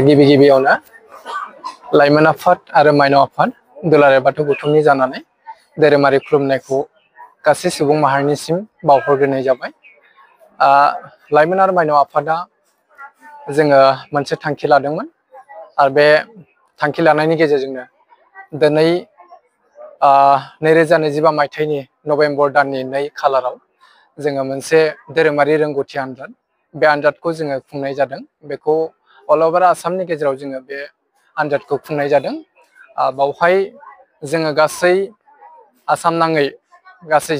गिबि गिबियावनो लाइमोन आफाद आरो माइनाव आफाद दुलाराय बाथौ गौथुमनि जानानै धोरोमारि खुलुमनायखौ गासै सुबुं माहारिनिसिम बावहरग्रोनाय जाबाय। लाइमोन आरो माइनाव आफादा जोङो मोनसे थांखि लादोंमोन आरो बे थांखि लानायनि गेजेरजोंनो दिनै 2025 मायथाइनि नभेम्बर दाननि 2 खालाराव जोङो मोनसे धोरोमारि रोंगौथि आनजाद बे आनजादखौ जोङो खुंनाय जादों। बेखौ अल अभार आसामनि गेजेराव जोङो बे आनजादखौ खुंनाय जादों। बावहाय जोङो गासै आसाम नाङै गासै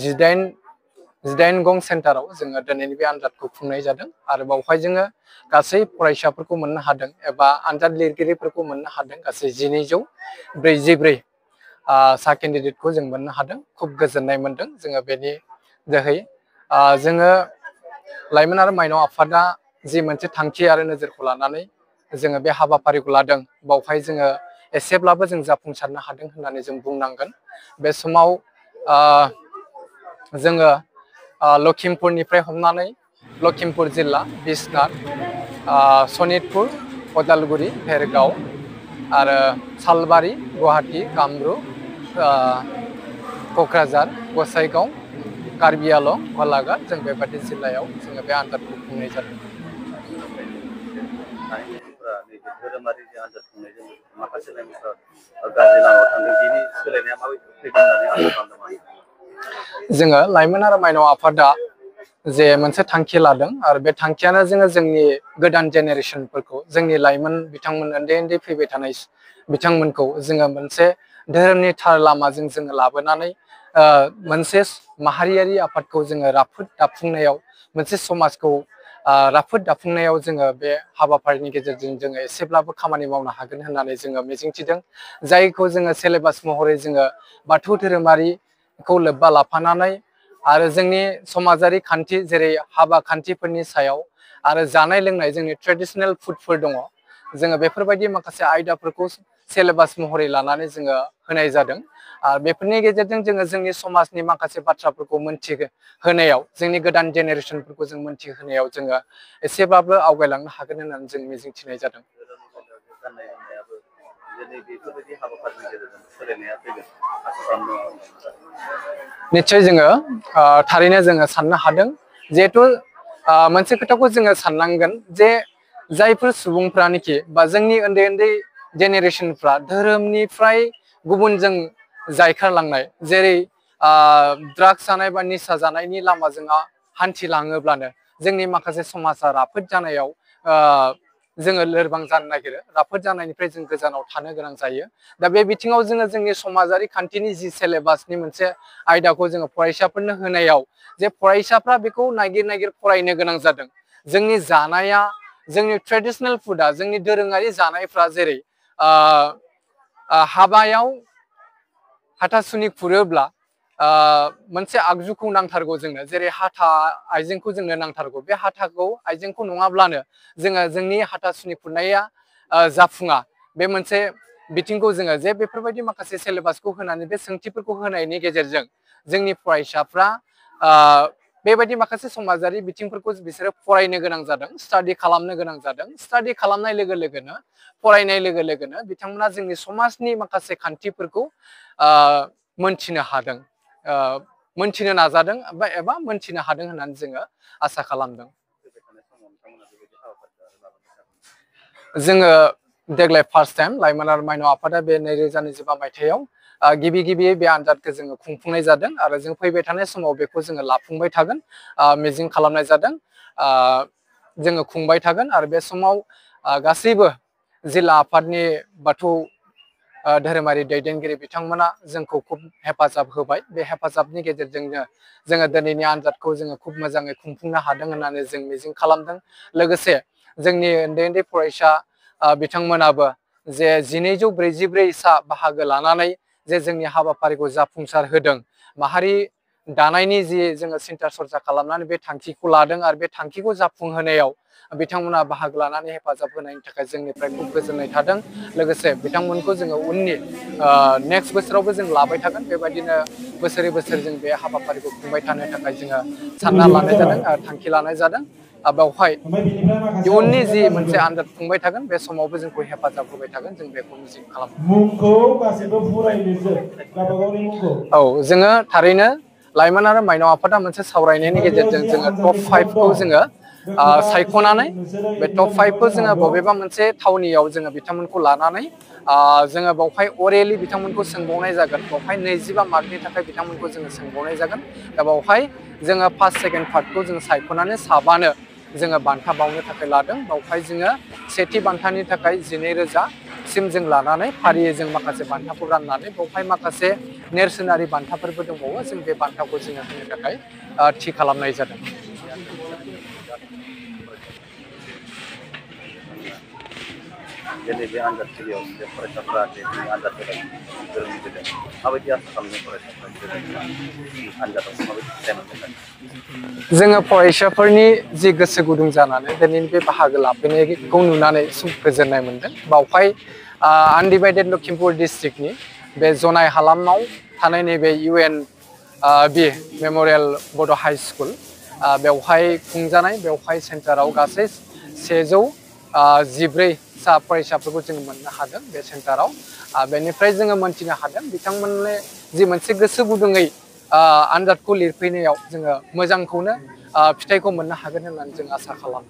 18 गं सेन्टाराव जोङो दिनैनि बे आनजादखौ खुंनाय जादों आरो बावहाय जोङो गासै फरायसाफोरखौ मोननो हादों एबा आनजाद लिरगिरिफोरखौ मोननो हादों गासै 1244 सा केन्डिडेटखौ जों मोननो हादों। खुब गोजोननाय मोनदों जोङो बेनि जोहै। जोङो लाइमोन आरो माइनाव आफादा जि मोनसे थांखि आरो नोजोरखौ लानानै जोङो बे हाबाफारिखौ लादों बावहाय जोङो एसेब्लाबो जों जाफुंसारनो हादों होननानै जों बुंनांगोन। बे समाव जोङो लखिमपुरनिफ्राय हमनानै लखिमपुर जिल्ला, बिसनाथ, सनितपुर, उदालगुरि, भेरगाव आरो सालबारि, गुवाहाटी, कामरुप, क'क्राझार, गसाइगाव, कार्बि आलं, गलाघाट जों बेबादि जिल्लायाव जोङो बे आनजादखौ खुंनाय जादों। धोरोमारि आनजाद खुंनायजों माखासे लाइमोनफोरा गाज्रि लामायाव थांदों, बिनि सोलायनाया माबायदि फैगोन होननानै आसा खालामदों? जोङो लाइमोन आरो माइनाव आफादा जे मोनसे थांखि लादों आरो बे थांखियानो जोंनि गोदान जेनेरेसनफोरखौ, जोंनि लाइमोन बिथांमोन उन्दै उन्दै फैबाय थानाय बिथांमोनखौ जोङो मोनसे धोरोमनि थार लामाजों जोङो लाबोनानै मोनसे माहारियारि आफादखौ जोङो राफोद दाफुंनायाव, मोनसे समाजखौ राफोद दाफुंनायाव जोङो बे हाबाफारिनि गेजेरजों जोङो एसेब्लाबो खामानि मावनो हागोन होननानै जोङो मिजिंथिदों। जायखौ जोङो सिलेबास महरै जोङो बाथौ धोरोमारिखौ लोब्बा लाफानानै आरो जोंनि समाजारि खान्थि जेरै हाबा खान्थिफोरनि सायाव आरो जानाय लोंनाय जोंनि ट्रेडिसनेल फुडफोर दङ, जोङो बेफोरबायदि माखासे आयदाफोरखौ सिलेबास महरै लानानै जोङो होनाय जादों। बेफोरनि गेजेरजों जोङो जोंनि समाजनि माखासे बाथ्राफोरखौ मोनथिहोनायाव, जोंनि गोदान जेनेरेसनफोरखौ जों मोनथिहोनायाव जोङो एसेबाबो आवगायलांनो हागोन होननानै जों मिजिंथिनाय जादों। गाननाय जोमनायाबो दिनै बेफोरबायदि हाबाफारिनि गेजेरजों सोलायनाया फैगोन आसा खालामदों। निस्सय जोङो थारैनो जोङो साननो हादों। जिहेथु मोनसे खोथाखौ जोङो साननांगोन जे जायफोर सुबुंफ्रानोखि बा जोंनि उन्दै उन्दै जेनेरेसनफ्रा धोरोमनिफ्राय गुबुनजों जायखारलांनाय, जेरै ड्राग्स जानाय बा निसा जानायनि लामाजों हान्थिलाङोब्लानो जोंनि माखासे समाजा राफोद जानायाव जोङो लोरबां जानो नागिरो, राफोद जानायनिफ्राय जों गोजानाव थानो गोनां जायो। दा बे बिथिङाव जोङो जोंनि समाजारि खान्थिनि जि सिलेबासनि मोनसे आयदाखौ जोङो फरायसाफोरनो होनायाव जे फरायसाफ्रा बेखौ नागिर फरायनो गोनां जादों। जोंनि जानाया, जोंनि ट्रेडिसनेल फुडा, जोंनि दोरोङारि जानायफ्रा जेरै हाबायाव हाथासुनि खुरोब्ला मोनसे आगजुखौ नांथारगौ जोंनो, जेरै हाथा आइजेंखौ जोंनो नांथारगौ। बे हाथाखौ आइजेंखौ नङाब्लानो जोङो जोंनि हाथासुनि खुरनाया जाफुङा। बे मोनसे बिथिंखौ जोङो जे बेफोरबायदि माखासे सिलेबासखौ होनानै बे सोंथिफोरखौ होनायनि गेजेरजों जोंनि फरायसाफ्रा बेबायदि माखासे समाजारि बिथिंफोरखौ बिसोरो फरायनो गोनां जादों, स्टाडि खालामनो गोनां जादों। स्टाडि खालामनाय लोगो लोगोनो, फरायनाय लोगो लोगोनो बिथांमोना जोंनि समाजनि माखासे खान्थिफोरखौ मोनथिनो हादों, मोनथिनो नाजादों एबा मोनथिनो हादों होननानै जोङो आसा खालामदों। जोङो देग्लाय फार्स्ट टाइम लाइमोन आरो माइनाव आफादा बे 2025 मायथाइयाव गिबियै बे आनजादखौ जोङो खुंफुंनाय जादों आरो जों फैबाय थानाय समाव बेखौ जोङो लाफुंबाय थागोन मिजिं खालामनाय जादों। जोङो खुंबाय थागोन आरो बे समाव गासैबो जिल्ला आफादनि बाथौ धोरोमारि दैदेनगिरि बिथांमोना जोंखौ खुब हेफाजाब होबाय। बे हेफाजाबनि गेजेरजोंनो जोङो दिनैनि आनजादखौ जोङो खुब मोजाङै खुंफुंनो हादों होननानै जों मिजिं खालामदों। लोगोसे जोंनि उन्दै उन्दै फरायसा बिथांमोनाबो जे 1244 सा बाहागो लानानै जे जोंनि हाबाफारिखौ जाफुंसार होदों, माहारि दानायनि जि जोङो सिन्था सरजा खालामनानै बे थांखिखौ लादों आरो बे थांखिखौ जाफुंहोनायाव बिथांमोना बाहागो लानानै हेफाजाब होनायनि थाखाय जोंनिफ्राय खुब गोजोननाय थादों। लोगोसे बिथांमोनखौ जोङो उननि नेक्स्ट बोसोरावबो जों लाबाय थागोन। बेबायदिनो बोसोरै बोसोर जों बे हाबाफारिखौ खुंबाय थानो थाखाय जोङो सानना लानाय जादों, थांखि लानाय जादों। बेवहाय इयुननि जि मोनसे आनजाद खुंबाय थागोन बे समावबो जोंखौ हेफाजाब होबाय थागोन जों बेखौ मिजिं खालामो। औ जोङो थारैनो लाइमोन आरो माइनाव आफादा मोनसे सावरायनायनि गेजेरजों जोङो टप 5 खौ जोङो सायख'नानै बे टप 5 खौ जोङो बबेबा मोनसे थावनियाव जोङो बिथांमोनखौ लानानै जोङो बेवहाय अरेलि बिथांमोनखौ सोंबावनाय जागोन। बेवहाय 25 मार्कनि थाखाय बिथांमोनखौ जोङो सोंबावनाय जागोन। दा बेवहाय जोङो फार्स्ट सेकेन्ड पार्टखौ जोङो सायख'नानै साबानो जोङो बान्था बावनो थाखाय लादों। बेवहाय जोङो सेथि बान्थानि थाखाय 12,000 सिम जों लानानै फारियै जों माखासे बान्थाखौ राननानै बेवहाय माखासे नेरसोनारि बान्थाफोरबो दंबावो जों बे बान्थाखौ जोङो होनो थाखाय थि खालामनाय जादों। दिनै बे आनजादथिलियाव जे फरायसाफ्रा दिनै आनजाद होदों गोरों जादों माबायदि आसा खालामदों फरायसाफ्रा आनजादाव माबायदि फिथाइ मोनगोन? जोङो फरायसाफोरनि जि गोसो गुदुं जानानै दिनैनि बे बाहागो लाफैनायखौ नुनानै गोजोननाय मोनदों। बावहाय आनडिभाइडेड लखिमपुर डिस्ट्रिक्टनि बे जनाय हालामाव थानाय नैबे UNB मेम'रियेल बड' हाइ स्कुल बेवहाय खुंजानाय बेवहाय सेन्टाराव गासै 114 फरायसाफोरखौ जों मोननो हादों बे सेन्टाराव। बेनिफ्राय जोङो मोनथिनो हादों बिथांमोननि जि मोनसे गोसो गुदुङै आनजादखौ लिरफैनायाव जोङो मोजांखौनो फिथाइखौ मोननो हागोन होननानै जों आसा खालामो।